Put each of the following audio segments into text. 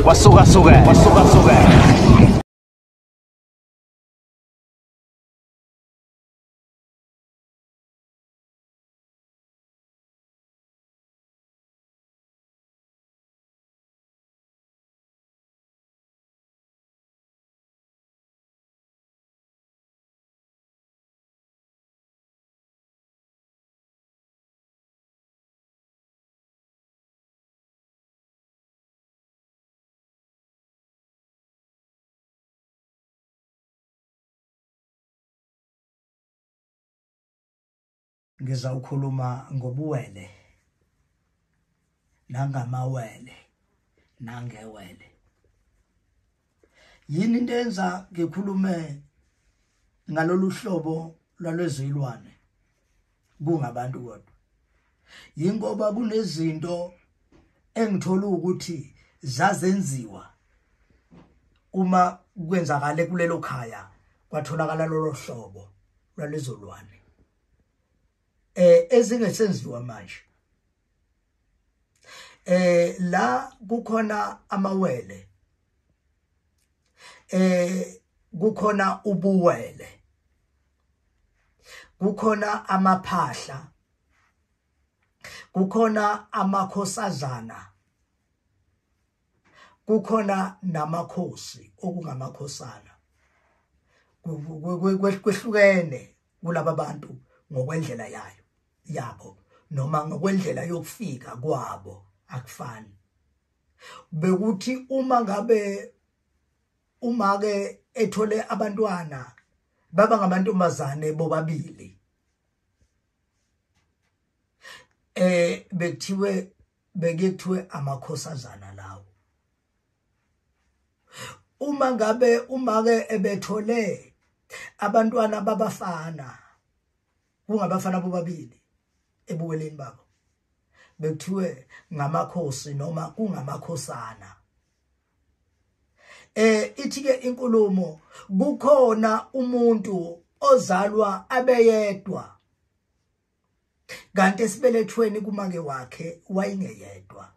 Kwasuka suka, kwasuka suka. Ngizawukhuluma ngobuwele nangamawele nangewele. Yini into enza ngikhulume ngalolu hlobo lwalwezilwane kungabantu kodwa? Yingoba kunezinto engithola ukuthi zazenziwa uma kwenzakale kulelo khaya kwatholakala lolo hlobo lwalezolwane ezingesenziwa manje. La kukhona amawele, kukhona ubuwele, kukhona amaphahla, kukhona amakhosazana, kukhona namakhosi okungamakhosana. Kwehlukene kulaba bantu ngokwendlela yayo yabo noma ngokwendlela yokufika kwabo akufani. Bekuthi uma ngabe uma ke ethole abantwana baba ngamantombazane bobabili, bekuthiwe bekuthiwe amakhosazana lawo. Uma ngabe uma ke ebethole abantwana babafana kungabafana bobabili ebuweleni babo, bekuthiwe ngamakhosi noma kungamakhosana. Ithi ke inkulumo, kukhona umuntu ozalwa abeyedwa kanti esibelethweni kumake wakhe wayengeyedwa.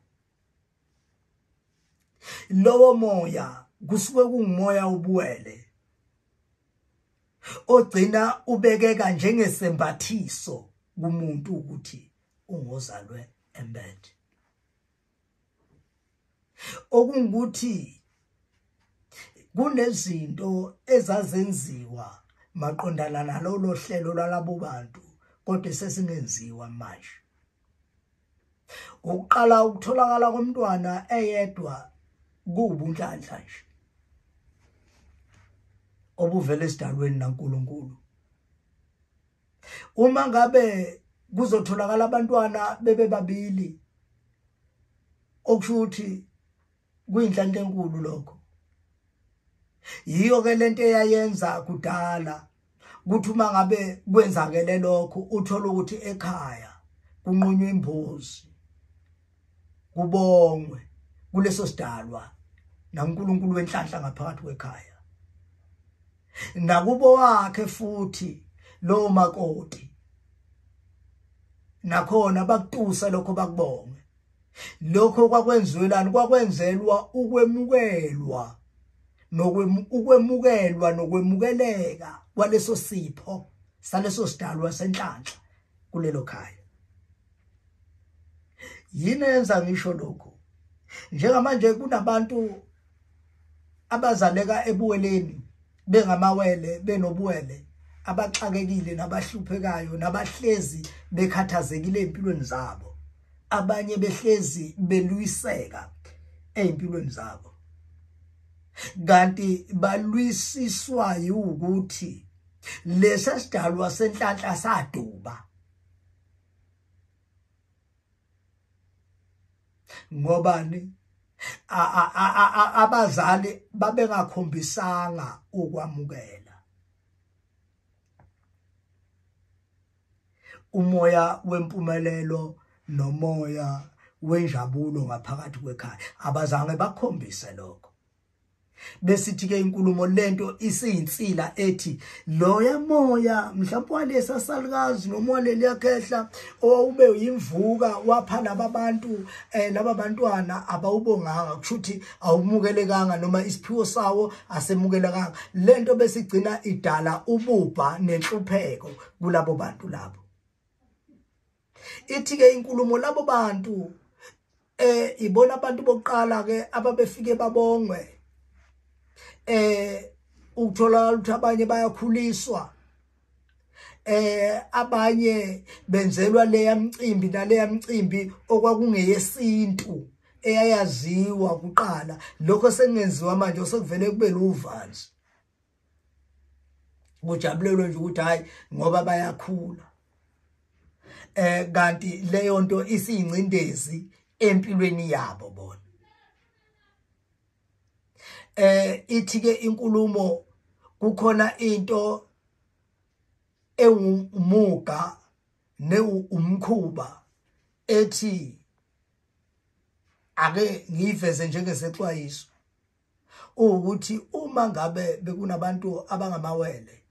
Lowo moya kusuke kungumoya ubuwele ogcina ubekeka njengesembathiso kumuntu ukuthi ungozalwe embethe. Okungukuthi kunezinto ezazenziwa maqondana nalolo hlelo lwalabo bantu kodwa sesingenziwa manje. Ukuqala ukutholakala komntwana eyedwa kuwubunhlanhla nje obuvela esidalweni naNkulunkulu. Uma ngabe kuzotholakala abantwana bebe babili, okusho ukuthi kuyinhlanhla enkulu lokho. Yiyo ke lento eyayenza kudala kuthi uma ngabe kwenzakele lokho uthola ukuthi ekhaya kunqunywe imbuzi kubongwe kuleso sidalwa naNkulunkulu wenhlanhla ngaphakathi kwekhaya. Nakubo wakhe futhi lo makoti nakhona bakutusa lokho bakubonge. Lokho kwakwenziwelani? Kwakwenzelwa ukwemukelwa nokwemukelwa nokwemukeleka kwaleso sipho saleso sidalwa senhlanhla kulelo khaya. Yini enza ngisho lokho? Njengamanje kunabantu abazaleka ebuweleni bengamawele benobuwele, abaxakekile nabahluphekayo nabahlezi bekhathazekile empilweni zabo, abanye behlezi belwiseka empilweni zabo, kanti balwisiswa ukuthi lesa sidalwa senhlanhla saduba. Ngobani? Abazali babengakhombisanga ukwamukela umoya wempumelelo nomoya wenjabulo ngaphakathi kwekhaya. Abazange bakhombise lokho. Besithi ke inkulumo lento isiyinsila ethi loya moya mhlawumbe walesa salukazi noma waleliyakhehla owawube yimvuka wapha laba bantu laba bantwana abawubonganga, kushuthi awumukelekanga noma isiphiwo sawo asemukelekanga. Lento besigcina idala ububha nenhlupheko kulabo bantu labo. Ithi ke inkulumo labo bantu ibona abantu bokuqala ke ababefike babongwe, ukuthola ukuthi abanye bayakhuliswa, abanye benzelwa leya mcimbi naleya mcimbi okwakungeyesintu eyayaziwa kuqala. Lokho sekungenziwa manje sekuvele kube luvanzi, kujabulelwe nje ukuthi hayi ngoba bayakhula, kanti leyo nto isiyincindezi empilweni yabo bona. Ithi ke inkulumo kukhona into ewumuga neumkhuba ethi ake ngiyiveze njengesexwayiso, ukuthi uma ngabe bekunabantu abangamawele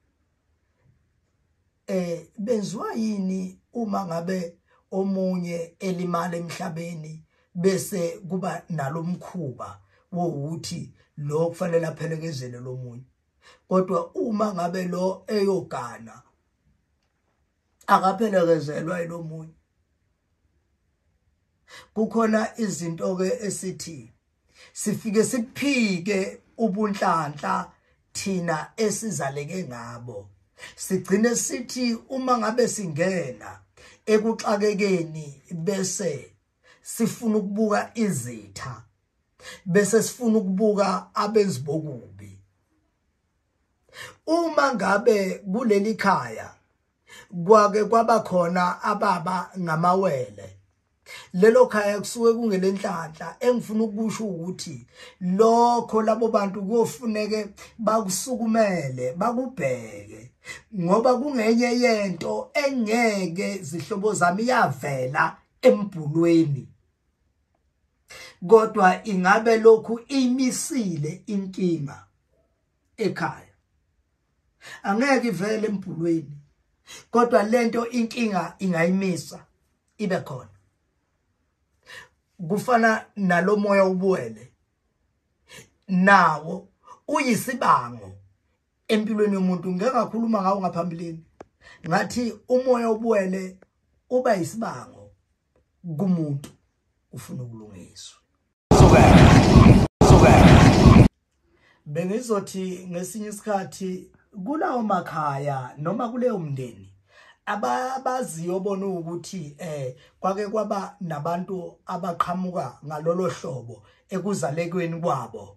benziwa yini uma ngabe omunye elimala emhlabeni bese kuba nalomkhuba wokuthi lo kufanele aphelekezele lomunye, kodwa uma ngabe lo eyogana akaphelekezelwa yilomunye. Kukhona izinto ke esithi sifike siphike ubunhlanhla thina esizaleke ngabo, sigcine sithi uma ngabe singena ekuxakekeni bese sifuna ukubuka izitha, bese sifuna ukubuka abenzi bokubi. Uma ngabe kuleli khaya kwake kwaba khona ababa ngamawele, lelo khaya kusuke kungelenhlanhla. Engifuna ukusho ukuthi lokho labo bantu kuyofuneke bakusukumele, bakubheke, ngoba kungenye yento engeke zihlobo zami yavela embhulweni, kodwa ingabe lokhu imisile inkinga ekhaya. Angeke ivele embhulweni, kodwa lento inkinga ingayimisa ibe khona. Kufana nalomoya ubuwele, nawo uyisibango empilweni yomuntu. Ngeke ngakhuluma ngawo ngaphambilini, ngathi umoya ubuwele uba yisibango kumuntu ufuna ukulungiswa. Bengizothi ngesinye isikhathi kulawo makhaya noma kuleyo mndeni ababaziyo bona ukuthi kwake kwaba nabantu abaqhamuka ngalolo hlobo ekuzalekweni kwabo,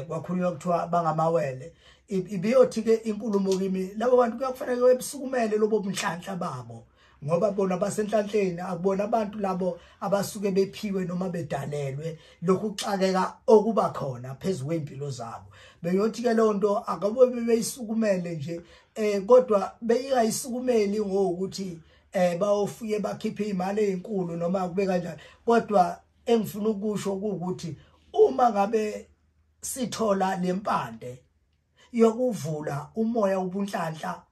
kwakhulunywa kuthiwa bangamawele. Ibiyothi ke inkulumo kimi labo bantu kuyakufanele besukumele lobo bunhlanhla babo, ngoba bona basenhlanhleni, akubona abantu labo abasuke bephiwe noma bedalelwe lokhu kuxakeka okuba khona phezulu kwempilo zabo. Bengiyothi ke leyo nto akabe beyisukumele nje, kodwa beyingayisukumeli ngokuthi bawofike bakhiphe imali ezinkulu noma kube kanjani. Kodwa engifuna ukusho ukuthi uma ngabe sithola lempande yokuvula umoya ubunhlanhla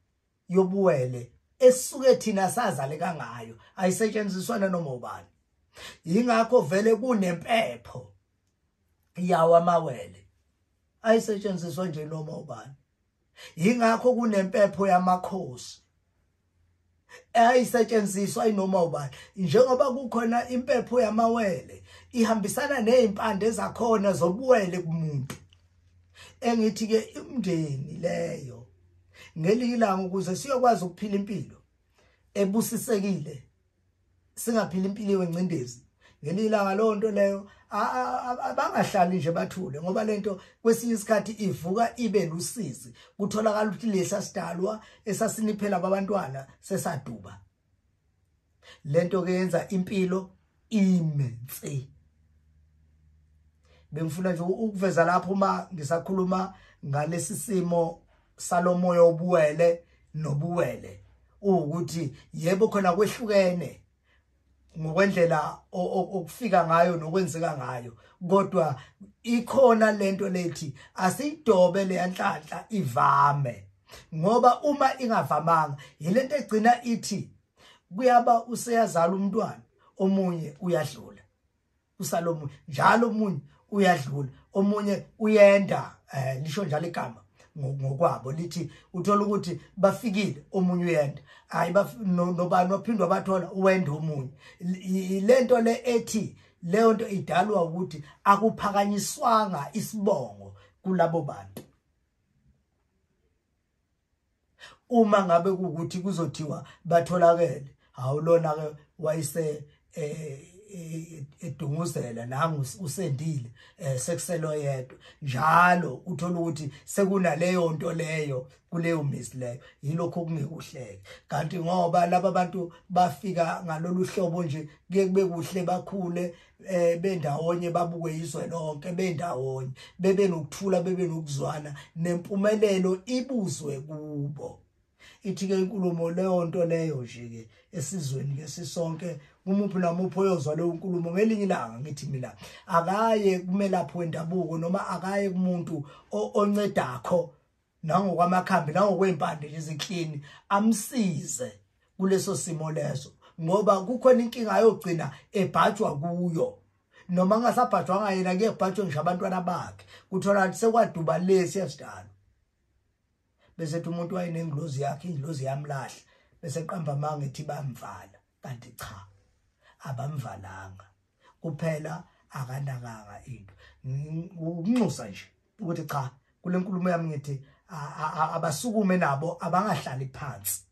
yobuwele esuke thina sazaleka ngayo, ayisetshenziswa noma ubani. Yingakho vele kunempepho yawo amawele, ayisetshenziswa nje noma ubani. Yingakho kunempepho yamakhosi, ayisetshenziswa inoma ubani. Njengoba kukhona impepho yamawele ihambisana nezimpande zakhona zobuwele kumuntu. Engithi ke imndeni leyo ngelinye ilanga ukuze siyokwazi ukuphila impilo ebusisekile, singaphila impilo yencindezi, ngelinye ilanga leyo nto leyo abangahlali nje bathule, ngoba lento kwesinye isikhathi ivuka ibe lusizi. Kutholakala ukuthi lesa sidalwa esasiniphela abantwana sesaduba. Lento ke yenza impilo ime nse. Bengifuna nje ukuveza lapho uma ngisakhuluma ngalesi simo salomoya obuwele nobuwele, ukuthi yebo khona kwehlukene, Ngokwendlela okufika ngayo nokwenzeka ngayo, kodwa ikhona lento lethi asiyidobe le nhlanhla ivame, ngoba uma ingavamanga yilento egcina ithi kuyaba useyazala umntwana omunye uyadlula, usalomunye njalo, omunye uyadlula, omunye uyenda. Lisho njalo igama ngokwabo lithi uthola ukuthi bafikile, omunye uyenda, hayi nobani waphindwa bathola uwenda omunye. Lento le ethi leyo nto idalwa ukuthi akuphakanyiswanga isibongo kulabo bantu. Uma ngabe kuukuthi kuzothiwa batholakele, awulona ke wayise edunguzela nangu usendile, sekuselo yedwa njalo, uthola ukuthi sekunaleyo nto leyo kuleyo mizi leyo. Yilokho kungekuhleke. Kanti ngoba laba bantu bafika ngalolu hlobo nje, kuye kube kuhle bakhule bendawonye, babuke izwe lonke bendawonye, bebe nokuthula, bebe nokuzwana, nempumelelo ibuzwe kubo. Ithi ke inkulumo leyo nto leyo nje ke esizweni ke sisonke, kumuphi namuphi oyozwa leyo nkulumo ngelinye ilanga, ngithi mina akaye kumelaphi wendabuko noma akaye kumuntu oncedakho nangokwamakhambi nangokwempande leziklini, amsize kuleso simo leso, ngoba kukhona inkinga ayogcina ebhajwa kuyo, noma angasabhajwanga yena kuye kubhajwe ngisho abantwana bakhe. Kuthola ukuthi sekwaduba lesi esidalo, bese ethi umuntu wayenengilozi yakhe, ingilozi yamlahla, bese qamba amanga ethi bamvala, kanti cha, abamvalanga, kuphela akanakanga into. Ukunxusa nje ukuthi cha, kule nkulumo yami ngithi abasukume nabo, abangahlali phansi.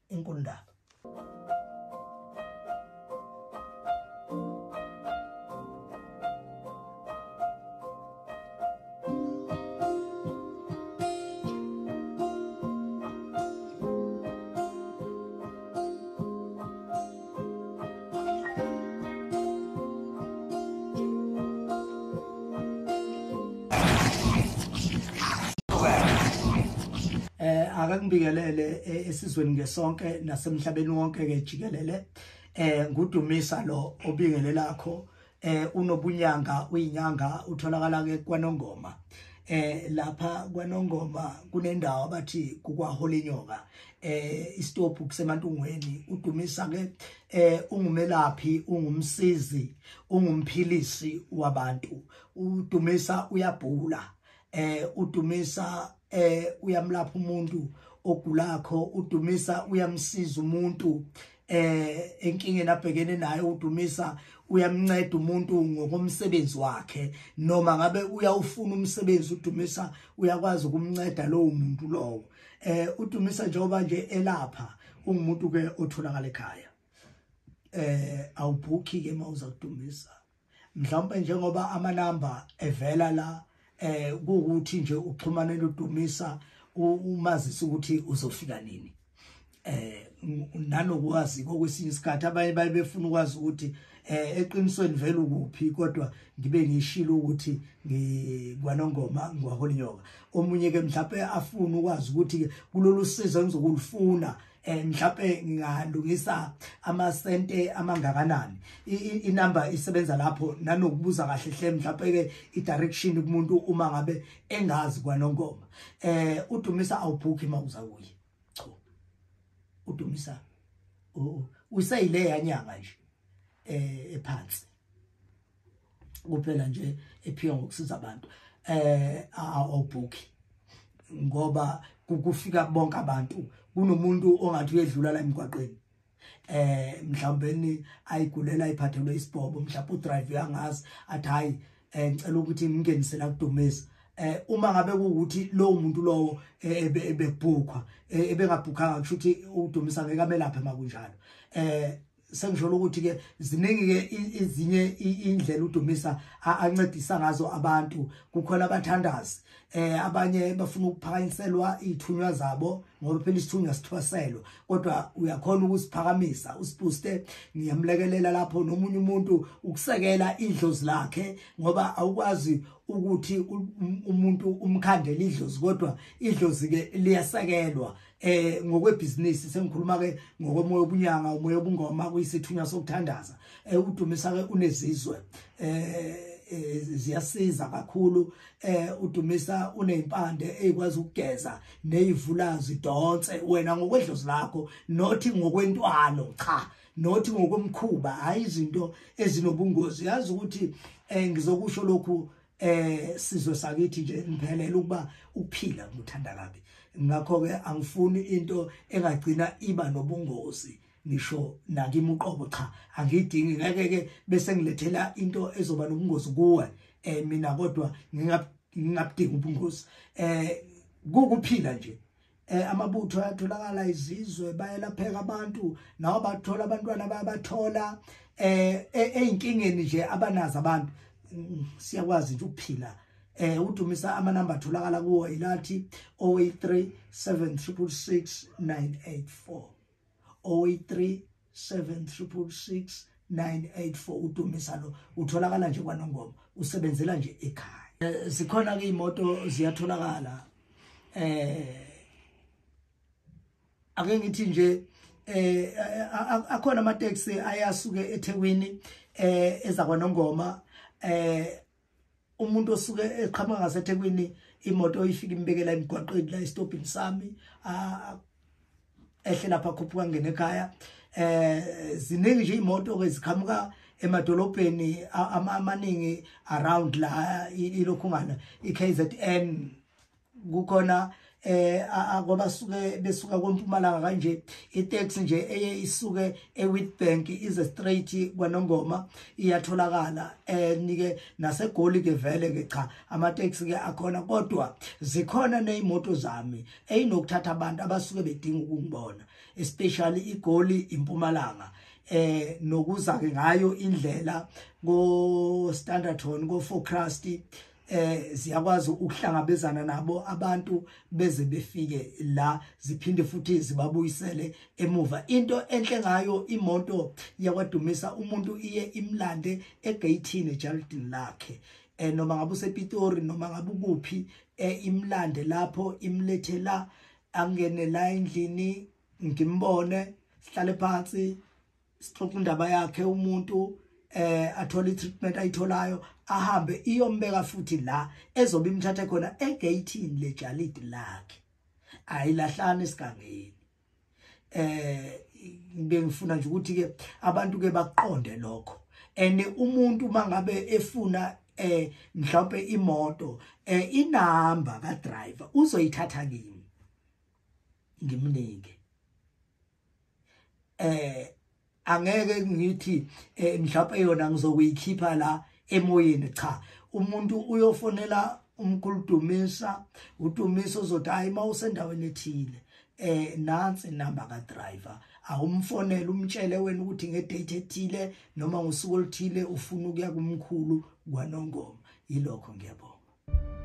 Inkulu ndaba. Ake ngibikelele esizweni ngesonke nasemhlabeni wonke ke jikelele. Ngudumisa lo obingelelakho, unobunyanga, uyinyanga, utholakala ke kwaNongoma. Lapha kwaNongoma kunendawo abathi kukwaHolinyoka, isitophu kuseMantungweni. Udumisa ke ungumelaphi, ungumsizi, ungumphilisi wabantu. Udumisa uyabhula, udumisa uyamlapha umuntu ogulakho, udumisa uyamsiza umuntu enkingeni abhekene nayo, udumisa uyamnceda umuntu ngokomsebenzi wakhe, noma ngabe uyawufuna umsebenzi, udumisa uyakwazi ukumnceda lowo muntu lowo. Udumisa njengoba nje elapha ungumuntu ke otholakala ekhaya, awubhukhi ke mawuza kudumisa. Mhlawumbe njengoba amanamba evela la, kuwukuthi nje uxhumane nodumisa, umazise ukuthi uzofika nini. Nanokwazi kokwesinye isikhathi abanye baye befuna ukwazi ukuthi eqinisweni vele ukuphi, kodwa ngibe ngishilo ukuthi ngikwaNongoma, ngikwaHolinyoka. Omunye ke mhlawumbe afuna ukwazi ukuthi kulolu sizo engizokulufuna mhlawumbe ngingalungisa amasente amangakanani. Inamba isebenza lapho, nanokubuza kahle hle mhlawumbe ke i-direction kumuntu uma ngabe engazi kwaNongoma. Udumisa awubhukhi mawuza kuye, cha, udumisa useyile yanyanga nje ephansi kuphela nje, ephika ngokusiza abantu. Awubhukhi ngoba kufika bonke abantu. Kunomuntu ongathi uyedlula la emgwaqeni, mhlawumbe ayigulela, iphathelwe isibhobo, mhlawumbe udrive uyangazi, athi hayi, ngicela ukuthi ngingenise la kudumisa. Uma ngabe kuwukuthi lowo muntu lowo ebebhukhwa, ebengabhukhanga, kusho ukuthi udumisa ngeke amelaphe makunjalo. Sengisho ukuthi ke ziningi ke ezinye indlela udumisa ancedisa ngazo abantu. Kukhona abathandazi, abanye bafuna ukuphakanyiselwa ithunywa zabo, ngoba phela isithunywa sithwaselwa, kodwa uyakhona ukusiphakamisa usibooste. Ngiyamlekelela lapho nomunye umuntu ukusekela idlozi lakhe, ngoba awukwazi ukuthi umuntu umkhandele idlozi, kodwa idlozi ke liyasekelwa ngokwebhizinisi. Sengikhuluma ke ngokomoya obunyanga, umoya obungoma, kuyisithunywa sokuthandaza. uDumisa ke unezizwe ziyasiza kakhulu. uDumisa unezimpande ezikwazi ukugeza nezivula zidonse wena ngokwedlozi lakho, nothi ngokwentwalo, cha, nothi ngokomkhuba, hayi izinto ezinobungozi. Yazi ukuthi ngizokusho lokhu sizwe sakithi nje ngiphelele ukuba ukuphila ngikuthanda kabi, ngakho ke angifuni into engagcina iba nobungozi ngisho nakimi uqobo. Cha, angidingi, ngeke ke bese ngilethela into ezoba nobungozi kuwe mina, kodwa ngingabudingi ubungozi. Kukuphila nje. Amabutho ayatholakala, izizwe bayelapheka abantu, nawo bathola abantwana bayabathola einkingeni nje abanazo abantu. Siyakwazi nje ukuphila. uDumisa amanamba atholakala kuwo ilathi 083 7666 984, 083 7666 984. uDumisa lo utholakala nje kwaNongoma, usebenzela nje ekhaya. Zikhona ke imoto ziyatholakala. Ake ngithi nje akhona amateksi ayasuke eThekwini eza kwaNongoma. Umuntu osuke eqhamuka ngaseThekwini, imoto ifika imbekela emgwaqeni la esitobhini sami, ehle lapha khuphuka ngene ekhaya. Ziningi nje imoto ke ziqhamuka emadolobheni amaningi around la ilokhungana iKZN, kukhona ngoba suke besuka kwempumalanga kanje, itaxi nje eye isuke eWitbank ize straight kwaNongoma iyatholakala. Nike naseGoli ke vele ke cha, amataxi ke akhona, kodwa zikhona nezimoto zami eyinokuthatha abantu abasuke bedinga ukungibona, especially iGoli, impumalanga, nokuza ke ngayo indlela ko Standerton, ko Forecast, ziyakwazi ukuhlangabezana nabo abantu beze befike la, ziphinde futhi zibabuyisele emuva. Into enhle ngayo imoto yakwaDumisa, umuntu iye imlande egeyithini ejardini lakhe, noma ngabe usePitori noma ngabe ukuphi, imlande lapho, imlethe la, angene la endlini, ngimbone, sihlale phansi sixoxe indaba yakhe, umuntu athole i-treatment ayitholayo, ahambe, iyombeka futhi la ezobe imthathe khona egeyithini lejalidi lakhe, ayilahlani esigangeni. Bengifuna nje ukuthi ke abantu ke baqonde lokho. And umuntu mangabe efuna mhlawumbe imoto, inamba ka driver uzoyithatha kimi, ngimnike. Angeke ngithi mhlawumbe yona ngizokuyikhipha la emoyeni, cha, umuntu uyofonela umkhulu Dumisa, uDumisa uzothi hayi mawusendaweni ethile nansi inamba ka driver, awumfonele umtshele wena ukuthi ngedate ethile noma ngosuku oluthile ufuna ukuya kumkhulu kwaNongoma. Yilokho, ngiyabonga.